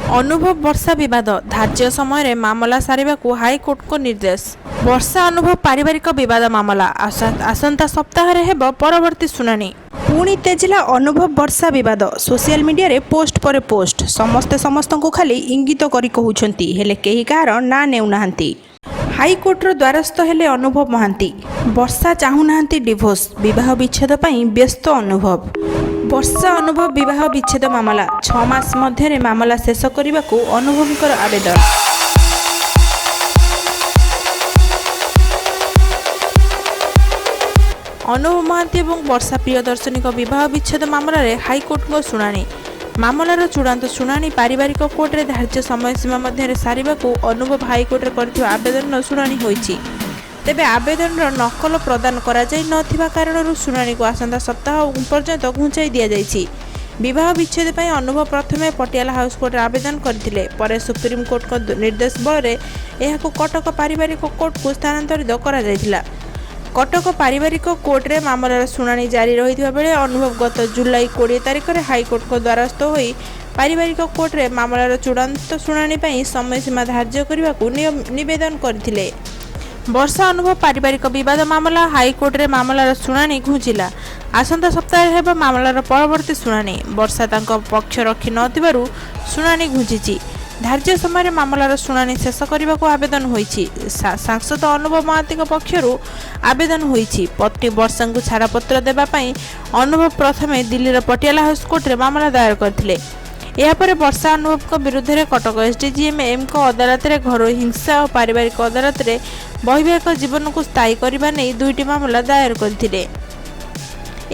ଅନୁଭବ ବର୍ଷା ବିବାଦ, ଧାର୍ଯ୍ୟ ସମୟରେ ମାମଲା ସାରିବାକୁ ହାଇକୋର୍ଟଙ୍କ ନିର୍ଦ୍ଦେଶ। ବର୍ଷା ଅନୁଭବ ପାରିବାରିକ ବିବାଦ ମାମଲା ଆସନ୍ତା ସପ୍ତାହରେ ହେବ ପରବର୍ତ୍ତୀ ଶୁଣାଣି। ପୁଣି ତେଜିଲା ଅନୁଭବ ବର୍ଷା ବିବାଦ। ସୋସିଆଲ ମିଡିଆରେ ପୋଷ୍ଟ ପରେ ପୋଷ୍ଟ। ସମସ୍ତେ ସମସ୍ତଙ୍କୁ ଖାଲି ଇଙ୍ଗିତ କରି କହୁଛନ୍ତି, ହେଲେ କେହି କାହାର ନାଁ ନେଉନାହାନ୍ତି। ହାଇକୋର୍ଟର ଦ୍ୱାରସ୍ଥ ହେଲେ ଅନୁଭବ ମହାନ୍ତି। ବର୍ଷା ଚାହୁଁନାହାନ୍ତି ଡିଭୋର୍ସ, ବିବାହ ବିଚ୍ଛେଦ ପାଇଁ ବ୍ୟସ୍ତ ଅନୁଭବ। ବର୍ଷା ଅନୁଭବ ବିବାହ ବିଚ୍ଛେଦ ମାମଲା, 6 ମାସ ମଧ୍ୟରେ ମାମଲା ଶେଷ କରିବାକୁ ଅନୁଭବଙ୍କର ଆବେଦନ। ଅନୁଭବ ମହାନ୍ତି ଏବଂ ବର୍ଷା ପ୍ରିୟଦର୍ଶିନୀଙ୍କ ବିବାହ ବିଚ୍ଛେଦ ମାମଲାରେ ହାଇକୋର୍ଟଙ୍କ ଶୁଣାଣି। ମାମଲାର ଚୂଡ଼ାନ୍ତ ଶୁଣାଣି ପାରିବାରିକ କୋର୍ଟରେ ଧାର୍ଯ୍ୟ ସମୟସୀମା ମଧ୍ୟରେ ସାରିବାକୁ ଅନୁଭବ ହାଇକୋର୍ଟରେ କରିଥିବା ଆବେଦନର ଶୁଣାଣି ହୋଇଛି। ତେବେ ଆବେଦନର ନକଲ ପ୍ରଦାନ କରାଯାଇ ନ ଥିବା କାରଣରୁ ଶୁଣାଣିକୁ ଆସନ୍ତା ସପ୍ତାହ ପର୍ଯ୍ୟନ୍ତ ଘୁଞ୍ଚାଇ ଦିଆଯାଇଛି। ବିବାହ ବିଚ୍ଛେଦ ପାଇଁ ଅନୁଭବ ପ୍ରଥମେ ପଟିଆଲା ହାଉସ କୋର୍ଟରେ ଆବେଦନ କରିଥିଲେ। ପରେ ସୁପ୍ରିମକୋର୍ଟଙ୍କ ନିର୍ଦ୍ଦେଶ ବଳରେ ଏହାକୁ କଟକ ପାରିବାରିକ କୋର୍ଟକୁ ସ୍ଥାନାନ୍ତରିତ କରାଯାଇଥିଲା। କଟକ ପାରିବାରିକ କୋର୍ଟରେ ମାମଲାର ଶୁଣାଣି ଜାରି ରହିଥିବା ବେଳେ ଅନୁଭବ ଗତ ଜୁଲାଇ 20 ତାରିଖରେ ହାଇକୋର୍ଟଙ୍କ ଦ୍ୱାରସ୍ଥ ହୋଇ ପାରିବାରିକ କୋର୍ଟରେ ମାମଲାର ଚୂଡ଼ାନ୍ତ ଶୁଣାଣି ପାଇଁ ସମୟସୀମା ଧାର୍ଯ୍ୟ କରିବାକୁ ନିବେଦନ କରିଥିଲେ। ବର୍ଷା ଅନୁଭବ ପାରିବାରିକ ବିବାଦ ମାମଲା, ହାଇକୋର୍ଟରେ ମାମଲାର ଶୁଣାଣି ଘୁଞ୍ଚିଲା। ଆସନ୍ତା ସପ୍ତାହରେ ହେବ ମାମଲାର ପରବର୍ତ୍ତୀ ଶୁଣାଣି। ବର୍ଷା ତାଙ୍କ ପକ୍ଷ ରଖି ନଥିବାରୁ ଶୁଣାଣି ଘୁଞ୍ଚିଛି। ଧାର୍ଯ୍ୟ ସମୟରେ ମାମଲାର ଶୁଣାଣି ଶେଷ କରିବାକୁ ଆବେଦନ ହୋଇଛି। ସାଂସଦ ଅନୁଭବ ମହାନ୍ତିଙ୍କ ପକ୍ଷରୁ ଆବେଦନ ହୋଇଛି। ପତ୍ନୀ ବର୍ଷାଙ୍କୁ ଛାଡ଼ପତ୍ର ଦେବା ପାଇଁ ଅନୁଭବ ପ୍ରଥମେ ଦିଲ୍ଲୀର ପଟିଆଲା ହାଉସ କୋର୍ଟରେ ମାମଲା ଦାୟର କରିଥିଲେ। ଏହାପରେ ବର୍ଷା ଅନୁଭବଙ୍କ ବିରୁଦ୍ଧରେ କଟକ ଏସଡିଜିଏମ୍ ଏମଙ୍କ ଅଦାଲତରେ ଘରୋଇ ହିଂସା ଓ ପାରିବାରିକ ଅଦାଲତରେ ବୈବାହିକ ଜୀବନକୁ ସ୍ଥାୟୀ କରିବା ନେଇ ଦୁଇଟି ମାମଲା ଦାୟର କରିଥିଲେ।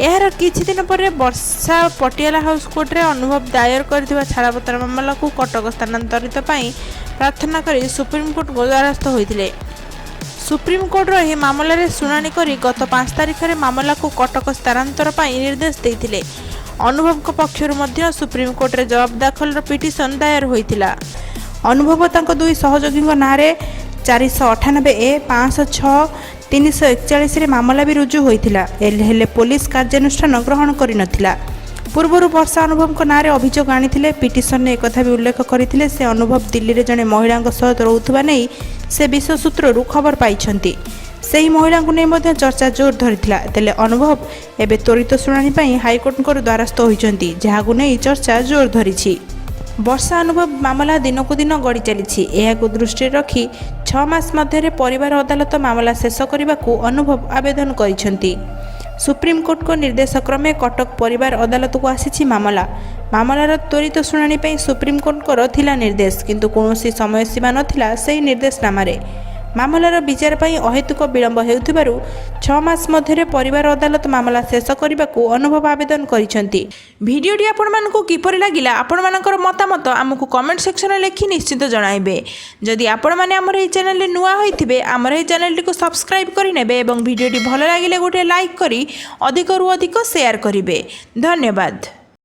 ଏହାର କିଛି ଦିନ ପରେ ବର୍ଷା ପଟିଆଲା ହାଉସ କୋର୍ଟରେ ଅନୁଭବ ଦାୟର କରିଥିବା ଛାଡ଼ପତ୍ର ମାମଲାକୁ କଟକ ସ୍ଥାନାନ୍ତରିତ ପାଇଁ ପ୍ରାର୍ଥନା କରି ସୁପ୍ରିମକୋର୍ଟଙ୍କ ଦ୍ୱାରସ୍ଥ ହୋଇଥିଲେ। ସୁପ୍ରିମକୋର୍ଟର ଏହି ମାମଲାରେ ଶୁଣାଣି କରି ଗତ 5 ତାରିଖରେ ମାମଲାକୁ କଟକ ସ୍ଥାନାନ୍ତର ପାଇଁ ନିର୍ଦ୍ଦେଶ ଦେଇଥିଲେ। ଅନୁଭବଙ୍କ ପକ୍ଷରୁ ମଧ୍ୟ ସୁପ୍ରିମକୋର୍ଟରେ ଜବାବ ଦାଖଲର ପିଟିସନ ଦାୟର ହୋଇଥିଲା। ଅନୁଭବ ତାଙ୍କ ଦୁଇ ସହଯୋଗୀଙ୍କ ନାଁରେ 498 ଏ, 506, 341ରେ ମାମଲା ବି ରୁଜୁ ହୋଇଥିଲା। ହେଲେ ପୋଲିସ କାର୍ଯ୍ୟାନୁଷ୍ଠାନ ଗ୍ରହଣ କରିନଥିଲା। ପୂର୍ବରୁ ବର୍ଷା ଅନୁଭବଙ୍କ ନାଁରେ ଅଭିଯୋଗ ଆଣିଥିଲେ। ପିଟିସନରେ ଏକଥା ବି ଉଲ୍ଲେଖ କରିଥିଲେ, ସେ ଅନୁଭବ ଦିଲ୍ଲୀରେ ଜଣେ ମହିଳାଙ୍କ ସହ ରହୁଥିବା ନେଇ ସେ ବିଶ୍ୱ ସୂତ୍ରରୁ ଖବର ପାଇଛନ୍ତି। ସେହି ମହିଳାଙ୍କୁ ନେଇ ମଧ୍ୟ ଚର୍ଚ୍ଚା ଜୋର ଧରିଥିଲା। ତେବେ ଅନୁଭବ ଏବେ ତ୍ୱରିତ ଶୁଣାଣି ପାଇଁ ହାଇକୋର୍ଟଙ୍କର ଦ୍ୱାରସ୍ଥ ହୋଇଛନ୍ତି, ଯାହାକୁ ନେଇ ଚର୍ଚ୍ଚା ଜୋର ଧରିଛି। ବର୍ଷା ଅନୁଭବ ମାମଲା ଦିନକୁ ଦିନ ଗଡ଼ି ଚାଲିଛି। ଏହାକୁ ଦୃଷ୍ଟିରେ ରଖି 6 ମାସ ମଧ୍ୟରେ ପରିବାର ଅଦାଲତ ମାମଲା ଶେଷ କରିବାକୁ ଅନୁଭବ ଆବେଦନ କରିଛନ୍ତି। ସୁପ୍ରିମକୋର୍ଟଙ୍କ ନିର୍ଦ୍ଦେଶ କ୍ରମେ କଟକ ପରିବାର ଅଦାଲତକୁ ଆସିଛି ମାମଲା। ମାମଲାର ତ୍ୱରିତ ଶୁଣାଣି ପାଇଁ ସୁପ୍ରିମକୋର୍ଟଙ୍କର ଥିଲା ନିର୍ଦ୍ଦେଶ, କିନ୍ତୁ କୌଣସି ସମୟସୀମା ନଥିଲା ସେହି ନିର୍ଦ୍ଦେଶନାମାରେ। ମାମଲାର ବିଚାର ପାଇଁ ଅହେତୁକ ବିଳମ୍ବ ହେଉଥିବାରୁ 6 ମାସ ମଧ୍ୟରେ ପରିବାର ଅଦାଲତ ମାମଲା ଶେଷ କରିବାକୁ ଅନୁଭବ ଆବେଦନ କରିଛନ୍ତି। ଭିଡ଼ିଓଟି ଆପଣମାନଙ୍କୁ କିପରି ଲାଗିଲା, ଆପଣମାନଙ୍କର ମତାମତ ଆମକୁ କମେଣ୍ଟ ସେକ୍ସନରେ ଲେଖି ନିଶ୍ଚିତ ଜଣାଇବେ। ଯଦି ଆପଣମାନେ ଆମର ଏହି ଚ୍ୟାନେଲରେ ନୂଆ ହୋଇଥିବେ, ଆମର ଏହି ଚ୍ୟାନେଲଟିକୁ ସବସ୍କ୍ରାଇବ୍ କରିନେବେ ଏବଂ ଭିଡ଼ିଓଟି ଭଲ ଲାଗିଲେ ଗୋଟିଏ ଲାଇକ୍ କରି ଅଧିକରୁ ଅଧିକ ସେୟାର କରିବେ। ଧନ୍ୟବାଦ।